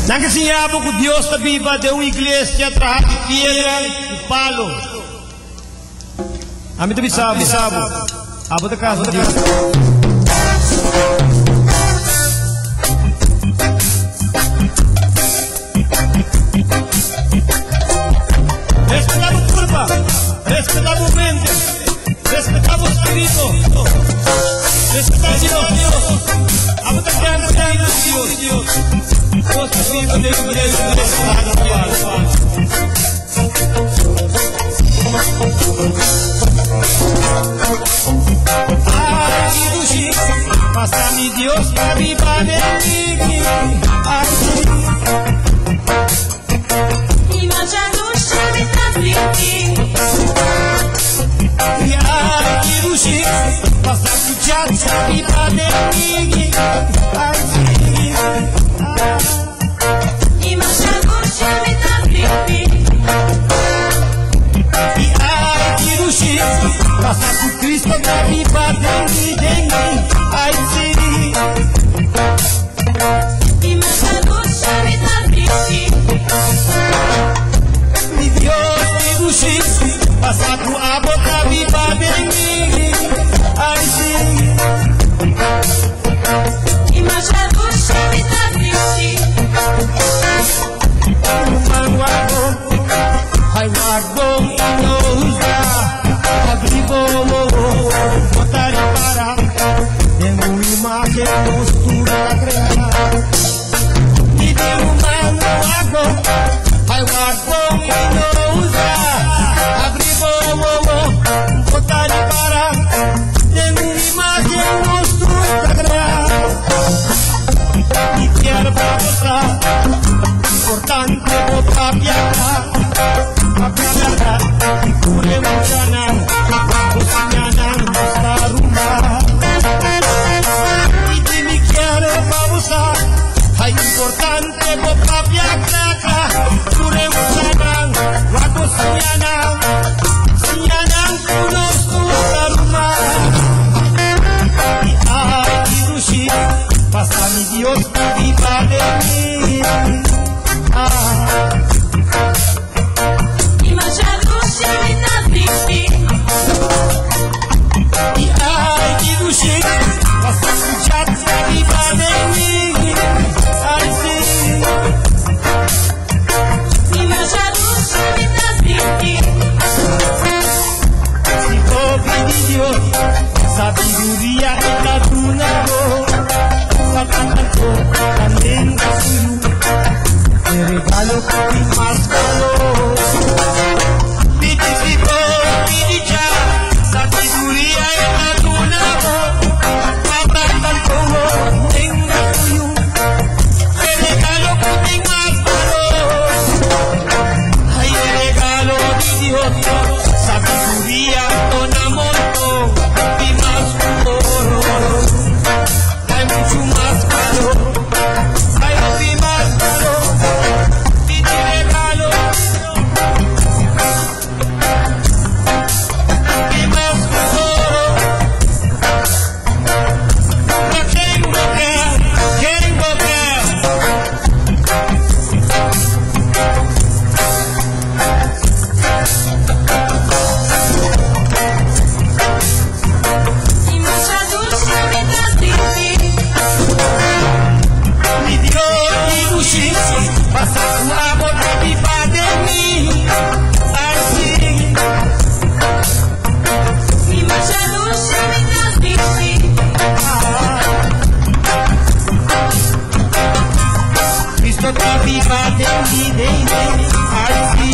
Nan ke siña bo ku Dios ta biba den un iglesia traha di piedra i palo. Ami ta bisa bo, abo ta kas di Dios. Respetá bo kurpa, respetá bo mente, respetá bo spiritu, respetá Dios. Abo ta kèn di Dios. Dios ta biba den iglesia traha di palo. Pasa mi Dios ta biba den mi. Ay, Mi masha dushi mi ta sinti. Ay, dushi, pasa ku Jah ta biba den mi. Ay, Mi masha dushi mi ta sinti. Ay, dushi, pasa ku Cristo ta biba den mi, den mi. Ay, sí. Mi masha dushi mi ta sinti. Mi Dios, mi dushi, pasa ku abo ta biba den mi. Ay, sí. Mi masha dushi mi ta sinti. Ruman wak bon, ay wak bon i no husga. Habri bo wowo, bo ta ripará den un imágen nos tur a kreá. Mi di ruman wak bon, ay wak bon i no husga. Habri bo wowo, bo ta ripará den un imágen nos tur a kreá. Mi kier pa bo sa, importante bo papia kla, papia bèrdat i tur e muchanan, bo siña nan nos ta ruman. Mi di mi kier pa bo sa, ay importante bo papia kla kla, tur e muchanan, wak bo siña nan, siña nan ku nos tur ta ruman. I ay ki dushi, pasa mi Dios ta biba den mi. Ah. Mi masha dushi mi ta sinti. I ay ki dushi, pasa ku Jah ta biba den mi. Ay sí. Mi masha dushi mi ta sinti. Si bo pidi Dios, sabiduria e ta duna bo. Pa tanto tambe su yu, e regalo ku tin mas balor. Pidi si bo pidi Jah, sabiduria e ta duna bo. Pa tanto tenga su yu, e regalo ku tin mas balor. Ay, e regalo di Dios, sabiduria na monton, i mas ku oro. Ay, muchu mas balor. Ay, hopi mas balor. Pidi regalo. I mas ku oro. Pa ken bo ke, ken bo ke. Mi masha dushi mi ta sinti. Mi Dios, mi dushi, pasa ku abo ta biba den mi. Ay, sí. Mi masha dushi mi ta sinti. Ah. Cristo ta biba den mi, den mi. Ay, sí.